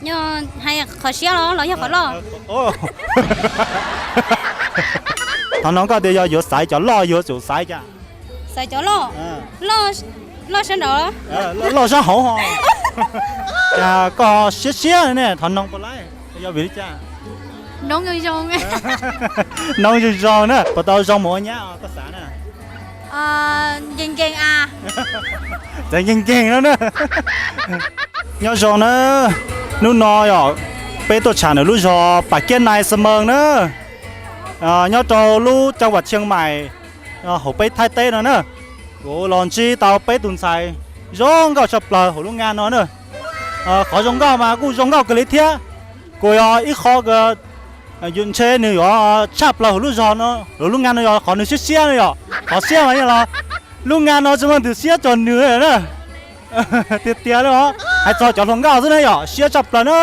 Yog hais qhov siab los los yog qhov loj? Thov noog koj tias yog yuav xaiv cov loj yuav tsum xaiv cas? Xaiv cov loj? Loj, loj sab nraud. Loj sab hauv ho. Cas koj siab siab ne, thov noog puas laib, yog vim li cas? Noog zoo zoo. Noog zoo zoo na, puas tau zoo mus ua nyab koj xav na? Nkees nkees a. Txawm nkees nkees no na. Nyob zoo na, hnub no yog peb tuaj tsham ntawm lub zos Pas Kiab Nais Xas Mees na, nyob rau lub caj vam Tshiab Mais, hauv peb Thaib teb no na. Kuv los ntsib tau peb tus ntxhais zoo nkauj tshaj plaws hauv lub nga no na. Qhov zoo nkauj mas kuj zoo nkauj kawg li thiab. Kuj yog ib qho uas ntshe nws yuav tshaj plaws hauv lub zos no, hauv lub nga no yog qhov nws siab siab no yom. Qhov siab mas yog los lub nga no tsis muaj tus siab txog nws na. Tiag tiag li os, hais txog cov hluas nkauj xwb na yom, siab tshaj plaws na.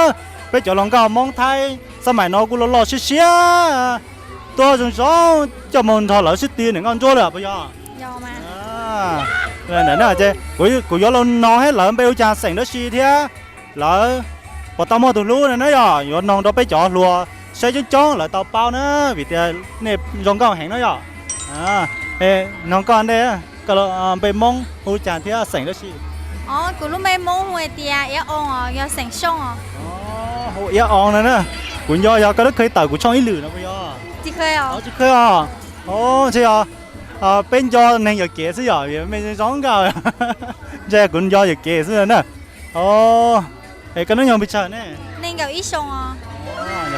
Peb cov hluas nkauj Hmoob Thaib xab mais no kuj loj loj siab siab, tuaj zoo zoo coj mus nrog lawv sib tw niam nkauj ntsuab lawm puas yog? Ntawm no ces kuv yuav los noog seb lawv npe hu cas, xeem dab tsi thiab lawv puas tau muaj tus hlub no na yom. Yuav noog rau peb cov hluas saib coob coob lawv tau paub na, vim tias nej zoo nkauj heev na yom. Noog koj ntej, koj npe Hmoob hu cas thiab xeem dab tsi? Kuv lub npe Hmoob hu hais tias Iab Oo, yog xeem Xyooj os. Hu Iab Oo no na. Kuv nco yog koj twb kheev tawm kuv tshooj ib lwm no puas yog? Tsis kheev os. Ntshe yog peb nco neeg yuam kev xwb yom, vim mej zoo nkauj. Ntshe kuv nco yuam kev xwb na. Es koj hnub nyoog pes tsawg ne? Nyuam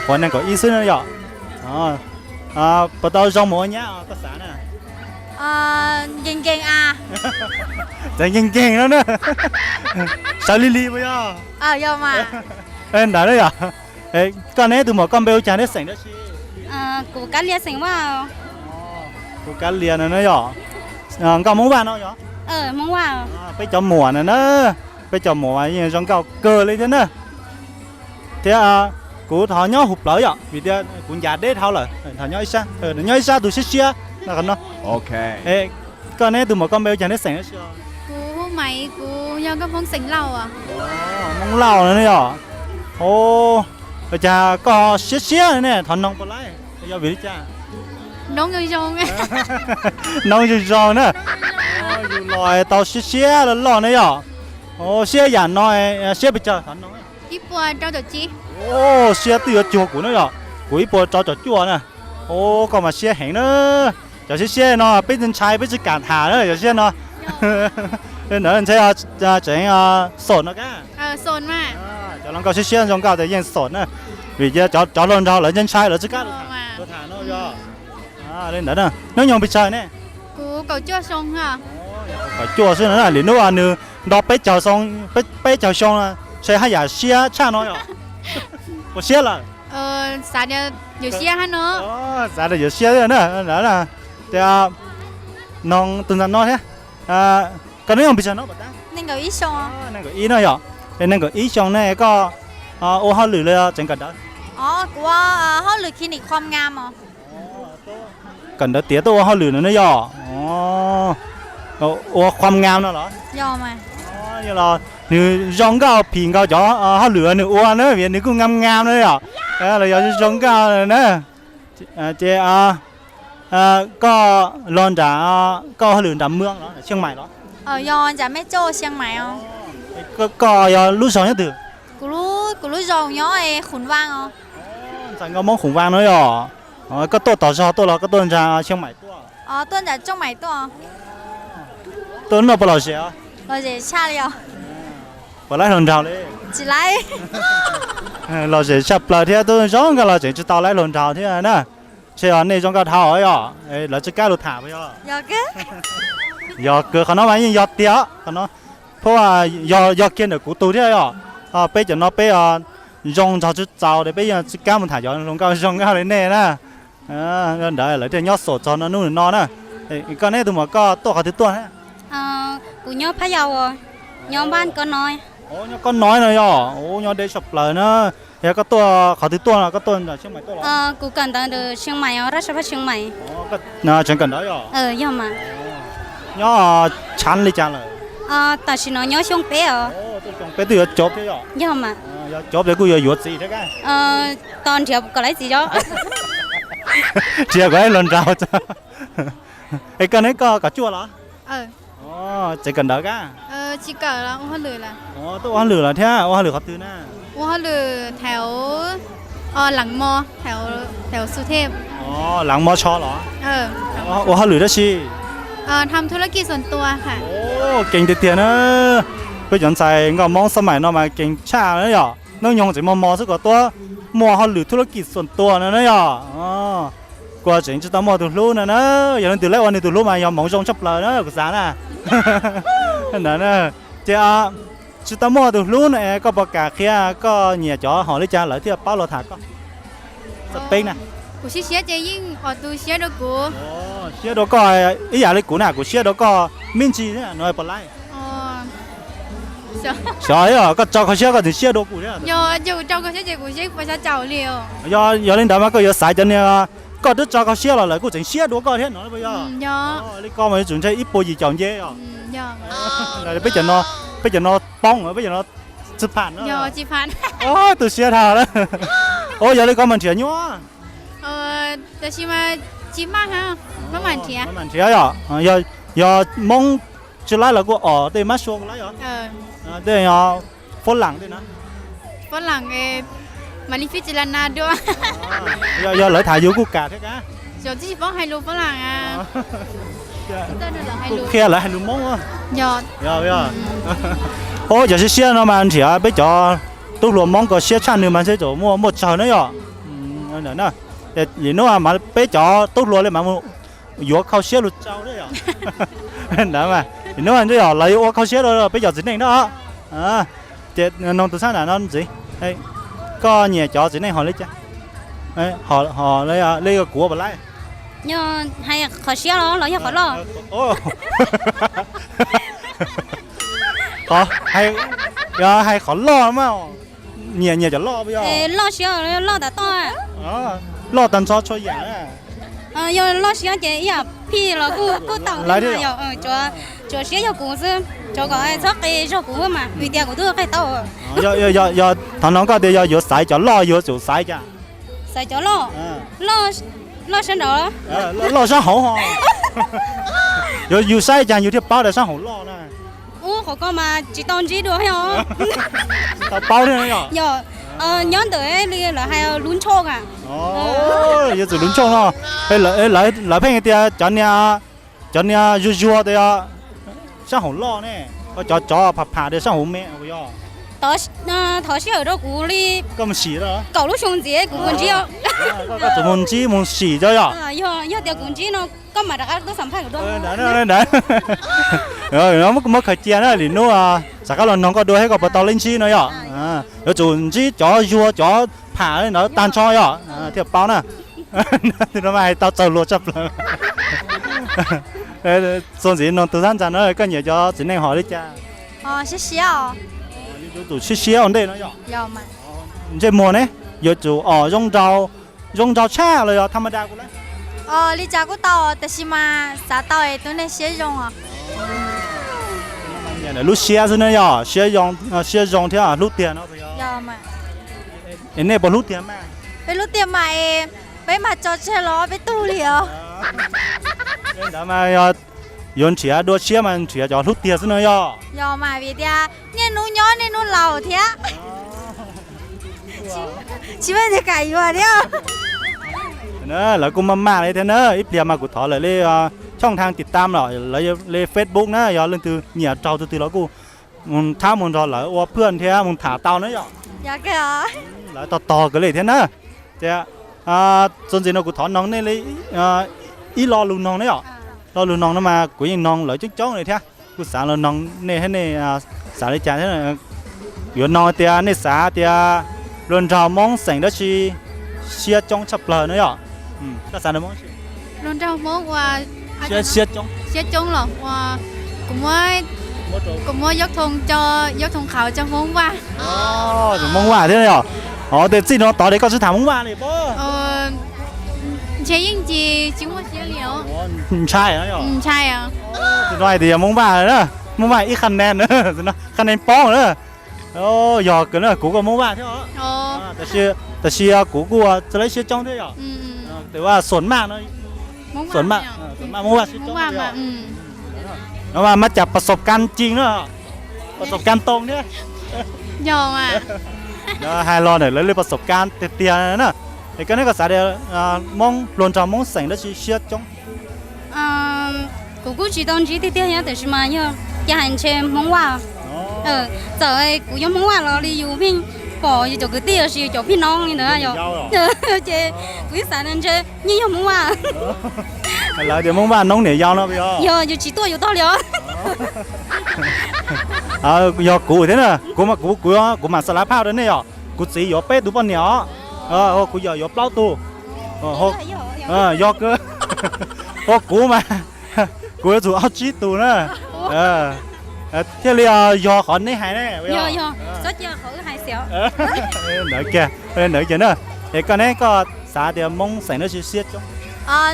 qhuav nees nkaum ib xwb na yom. Puas tau zoo mus ua nyab koj xav na? Nkees nkees a. Txawm nkees nkees no na. Sawv lig lig puas yog? Ntawd na yom. Koj neb tus muam koj npe hu cas thiab xeem dab tsi? Kuv Kab Lia xeem Vaj. Kuv Kab Lia no na yom. Nkauj Hmoob Vaj no yom? Peb cov muam no na, peb cov muam mas yeej zoo nkauj kawg li thiab na. Thiab kuv thov nyob huv plawv yom, vim tias kuv ncav deb dhau lawm, nyob ib sab tus siab siab no. Koj neb tus muam koj npe hu cas thiab xeem dab tsi? Kuv hu Maiv, kuv yog nkauj Hmoob xeem Lauj. Hmoob Lauj no yom. Ua cas koj siab siab ne, thov noog puas laib, yog vim li cas? Noog zoo zoo na. Yus los tau siab siab loj loj ne yom. Siab yam no, siab pes tsawg thov noog? Siab twb yuav cuag kuv na yom, kuv ib puas rau caum cuaj na. Koj mas siab heev na. Cov siab siab no peb ntshai peb tsis kam tham na, cov siab no. Ntawd ntshe tseem xom no kab. Cov hluas nkauj siab siab zoo nkauj ces yeej xom na, vim cov hluas nraug lawv ntshai ntshai lawv tsis kam tham no. Li ntawd na, hnub nyoog pes tsawg ne? Kuv kaum cuaj xyoo. Kaum cuaj xwb na, lwm hnub nws nto peb caug xyoo, peb caug xyoo ntshe haj yam siab tshaj no yom. Puas siab lawm? Xav tias yuav siab hab no. Xav tias yuav siab na. Ces noog tus ntawm no thiab, koj hnub nyoog pes tsawg no? Nees nkaum ib no yom. Es nees nkaum ib xyoo ne koj ua hauj lwm los tseem kawm ntawv? Kuv ua hauj lwm khi nim qhuam ngam os. Kawm ntawv tiav tuaj ua hauj lwm no ne yom. Ua qhuam ngam no los? Yog los nws zoo nkauj phim nkaus cov hauj lwm nws ua na, vim nws kuj ngam ngam no yom. Los yog zoo nkauj na. Ces koj los nram, koj hauj lwm nram Muas los Xeev Maim los? Yog nram Mej Coj Xeev Maim os. Koj yog lub zos nyob twg? Kuv lub zos nyob Khun Vaj os. Ntxhais nkauj Hmoob Khun Vaj no yom. Koj tuaj tom zos tuaj los koj tuaj nram Xeev Maim tuaj? Tuaj nram Xeev Maim tuaj. Tuaj no puas lom zem? Lom zem tshaj li os. Puas laib hluas nraug li? Tsis laib. Lom zem tshaj plaws thiab, twb zoo nkauj los tseem tsis tau laib hluas nraug thiab na. Ntshe yog nej zoo nkauj dhau yom, lawv tsis kam lus tham puas yog? Yog kawg, qhov no mas yeej yog tiag qhov no. Phuaj yog kiag ntawm kuv tus thiab yom. Peb cov no peb zoo nrog tsis txaus es peb yeej tsis kam mus tham cov hluas nkauj zoo nkauj li nej na. Ntawd lawv thiaj nyob xom txog no hnub no na. Koj neb tus muam koj tuaj qhov twg tuaj? Kuv nyob Phab Yau, nyob npab ko no. Nyob ko no no yog, nyob deb tshaj plaws na. Yog koj tuaj qhov twg tuaj no, koj tuaj nram Xeev Maim tuaj los? Kuv kawm ntawv nram Xeev Maim os, raj sa phaj Xeev Maim. Tseem kawm ntawv yog? Yog mas. Nyob tshav li cas lawm? Tam sim no nyob xyoo peb os. Xyoo peb twb yuav cov thiab yog? Yog mas. Cov peb kuj yuav yuav txiv thiab kab. Tos nrhiav kom lawv txiv os. Nrhiav kom ib los nraud. Es koj ne, koj kom cuaj los? Tsev kawm ntawv kab. Tuaj ua hauj lwm los thiab, ua hauj lwm qhov twg na? Lav mo tsho los? Ua hauj lwm dab tsi? Keej tiag tiag na. Peb cov ntxhais nkauj Hmoob xab maim no mas keej tshaj na yom. Hnub nyoog tseem mos mos xwb kom tuaj muaj hauj lwm thub lab kis xuam tua no na yom. Kuv tseem tsis tau muaj tus hlub no na. Yog leej twg laib ua nws tus hlub mas yog hmoov zoo tshaj plaws na kuv xav na. Ntawd na, ces tsis tau muaj tus hlub no es koj puas kam qhia koj nyiam cov hom li cas lawv thiaj paub los tham koj? Peb na. Kuv siab siab ces yeej ua tus siab dua kuv. Siab dua koj ib yam li kuv na, kuv siab dua koj me ntsis no puas laib? Xyov, koj tso kho siab koj tseem siab dua kuv thiab. Yog li ntawd mas koj yuav xaiv cov niag koj twb tso kho siab los lawv kuj tseem siab dua koj thiab no puas yog? Li koj mas yuav tsum ntshe ib puas yim caum nce os. Peb cov no poob, peb cov no tsis pham no. Tu siab dhau lawm. Ua yog li koj mas nrhiav nyuaj. Nrhiav yom, yog Hmoob tsis laib los kuj om tej mab sua kuj laib os. Tej fab lam tej na. Yog lawv tham yus kuj kam thiab kab. Kuj qhia lawv hais lus Hmoob. Ua cov siab siab no mas nrhiav peb cov tub hluas Hmoob ko siab tshaj nws mas ntshe tseem muaj muaj tsawg na yom. Nim hnub mas peb cov tub hluas li mas mus yuav kho siab lus tsau na yom. Ntawd mas nim hnub mas ntshe yog lawv yuav ua kho siab rau peb cov txiv neej na. Ces noog tus xab nam no ntxiv, koj nyiam cov txiv neej hom li cas? Hom li kuv puas laib? Yog hais qhov siab los los yog qhov loj? Yog hais qhov loj mas nyiam nyiam cov loj puas yog? Loj siab loj tas toj. Loj tag nrho txhua yam. Yog loj siab ces ib yam phij los kuj tau, tsuas siab yog kuv xwb, tsuas kom txhob qi zog kuv mas vim tias kuv twb qi tau. Yog thov no koj tias yog yuav xaiv cov loj yuav tsum xaiv cas? Xaiv cov loj, loj sab nraud, loj sab hauv ho. Yus saib cas yus thiaj paub tias sab hauv loj na? Ub, qhov ko mas tsis tau ntsib dua thiab. Tsis tau paub thiab yom. Yog nyob ntawm li lawv hais lub ntshooj a. Yuav tsum lub ntshooj no. Lawv pheej tias cov niag, cov niag zuag zuag tias sab hauv loj ne, cov tsov pham pham tias sab hauv me puas yog? Thov sij hawm rau kuv li kaum lub xyoo ntxiv kuv mus ntsib. Koj tsum mus ntsib mus sim cov yom. Yog tias kuv ntsib no koj mam rov qab tuaj xam phaj kuv dua. Muab khaws cia na, lwm hnub rov qab los noog koj dua thiab koj puas tau li ntsib no yom. Yuav tsum ntsib cov zuag cov pham li ntawd tag nrho yom thiaj paub na. Tus no mas hais tau txaus luag tshaj plaws. Txuas ntxiv noog tus thab ntxawg no koj nyiam cov txiv neej hom li cas? Siab siab os. Yuav tsum siab siab ua ntej no yom. Ntsej muag ne, yuav tsum os zoo nraug, zoo nraug tshaj los yog tham ma da kuj laib? Li cas kuj tau, tab sis mas xav tau es tus neeg siab zoo os. Lub siab xwb na yom, siab zoo thiab hlub tiag no. Es nej puas hlub tiag mas? Peb hlub tiag mas es peb mas tso tseg los peb tug li os. Ntawd mas yog yuav nrhiav dua siab mas nrhiav cov hlub tiag xwb no yog. Yog mas vim tias niaj hnub nyob niaj hnub laus thiab. Tsis muaj tus kam yuav thiab. Lawv kuj maj maj li thiab na, ib pliag mas kuv thov lawv li thooj thaj tiv tam los lawv li Facebook na, yog leej twg nyiam raug tus twg los kuj mus thab mus nrog lawv ua phaj thiab mus tham tau na yom. Lawv tog tog kawg li thiab na. Ces txuas ntxiv no kuv thov noog nej li ib lo lus noog na yom. Lo lus noog no mas kuv yeej noog lawv coob coob li thiab, kuj xav los noog nej thiab, nej xav li cas thiab? Yuav noog tias nej xav tias hluas nraug Hmoob xeem dab tsi siab coob tshaj plaws no yom? Koj xav nrog Hmoob siab coob los kuv muab, kuv muab yauv thoo, yauv thoo qhauv cov Hmoob Vaj. Hmoob Vaj thiab yom. Os, tej txij no tod es koj tsis tham Hmoob Vaj li pob? Ntshe yeej tsis, tsis muaj siab li os. Ntshai no yom. Ntshai. Tus no hais tias yog Hmoob Vaj na, Hmoob Vaj ib qha nees, qha nees poob na. Yog kawg na, kuv kuj Hmoob Vaj thiab os. Tab sis kuv kuj txawj lawv siab coob thiab yom. Tus vaj xuam maj no, xuam maj, xuam maj Hmoob Vaj siab coob. No mas mas cas pas xov kas cig na, pas xov kas too thiab. Hais los ntawm lawv li pas xov kas tiag tiag na. Es koj neb koj xav tias Hmoob hluas nraug Hmoob xeem dab tsi siab coob? Kuv kuj tsis tau ntsib tiag tiag thiab, tab sis mas yog cas hais ntshe Hmoob Vaj. Txawm kuv yog Hmoob Vaj los li yus pheej pom yus cov kwv tij los sis yus cov phij noob li ntawd yom, ces kuv yeej xav tias ntshe yeej yog Hmoob Vaj. Lawv tias Hmoob Vaj noob niam yau no yog, yus tsis tuaj yus tog li os. Yog kuv thiab na, kuv kuv kuv mam xa lav phaj rau nej yom. Kuv txiv yuav peb tus poj niam os, kuv yawm yuav plaub tus. Yog, kuv mas kuv yuav tsum ob tsib tus na. Thiaj li yog qhov nej hais ne. Ntawd kiag, ntawd kiag na. Es koj ne, koj xav tias Hmoob xeem dab tsi siab coob?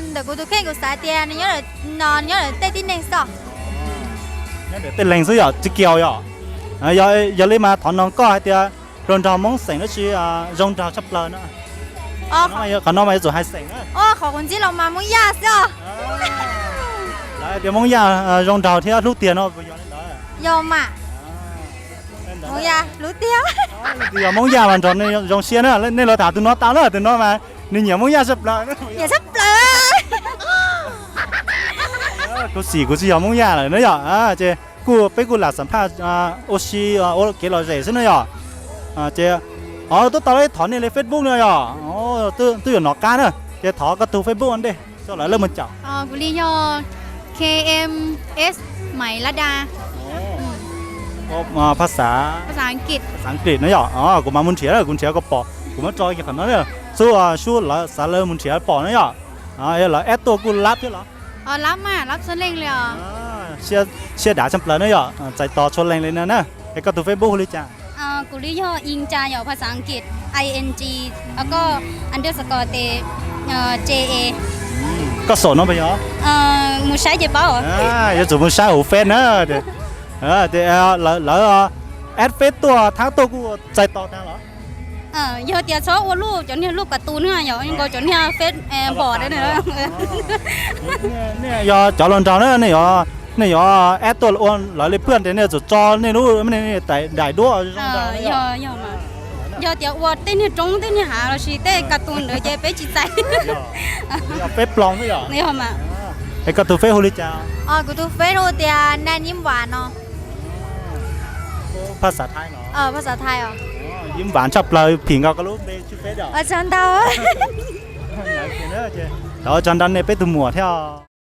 Ntawm kuv tus kheej kuv xav tias nws nyob ntawm tej tib neeg xwb. Nyob ntawm tej leeg xwb yom, tsis kiag yom. Yog li mas thov noog koj hais tias hluas nraug Hmoob xeem dab tsi zoo nraug tshaj plaws na? Qhov no mas yuav tsum hais xeem na. Qhov kuv ntsib los mas Hmoob Yaj xwb os. Lawv tias Hmoob Yaj zoo nraug thiab hlub tiag no puas yog li ntawd? Yog mas. Hmoob Yaj hlub tiag. Yog Hmoob Yaj mas nrog nej zoo siab na, nej los tham tus no tau na, tus no mas nws nyiam Hmoob Yaj tshaj plaws. Nyiam tshaj plaws. Kuv xim kuv tsis yog Hmoob Yaj lawm na yom, ces kuj peb kuj lam xam phaj ua si ua kev lom zem xwb na yom. Ces twb tau thov nej li Facebook no yom, twb yuav nov qab na, ces thov koj tus Facebook ua ntej tso lawv laj mus caum. Kuv li yog K M S Maiv Lab Da. Phaj xav, phaj xav Askiv na yom, kuv mam mus nrhiav, kuv nrhiav kom pom, kuv muab tso qhov no, xub xub lawv xav lawv mus nrhiav pom na yom. Lawv add tuaj kuj lab thiab los? Lab mas lab txhua leej li os. Siab dav tshaj plaws na yom, txais tos txhua leej li no na. Es koj tus Facebook hu li cas? Kuv li yog Ing Ca yom, phaj xav Askiv I N G, koj underscore J A. Koj xom no puas yog? Mus saib ces paub. Yuav tsum mus saib hauv Face na. Lawv add Face tuaj thab tuaj kuj txais tos tag los? Yog tias txhob ua lub cov niag lub kas tus na yom, nkaus cov niag Face npom. Nej yog cov hluas nraug na, nej yuav add tuaj ua lawv li phuaj ces nej yuav tsum tso nej lub daim duab zoo. Yog tias ua tej niag roob tej niag hav los sis tej kas tus ntawd ces peb tsis txais. Peb ploog xwb yom. Es koj tus Face hu li cas? Kuv tus Face hu tias Naj Yim Vam no. Phaj xav Thaib no? Phaj xav Thaib os. Yim Vam tshaj plaws, phim nkaus koj lub npe tshwj Face os. Ua tsaug ntau. Ua tsaug ntau nej peb tus muam thiab.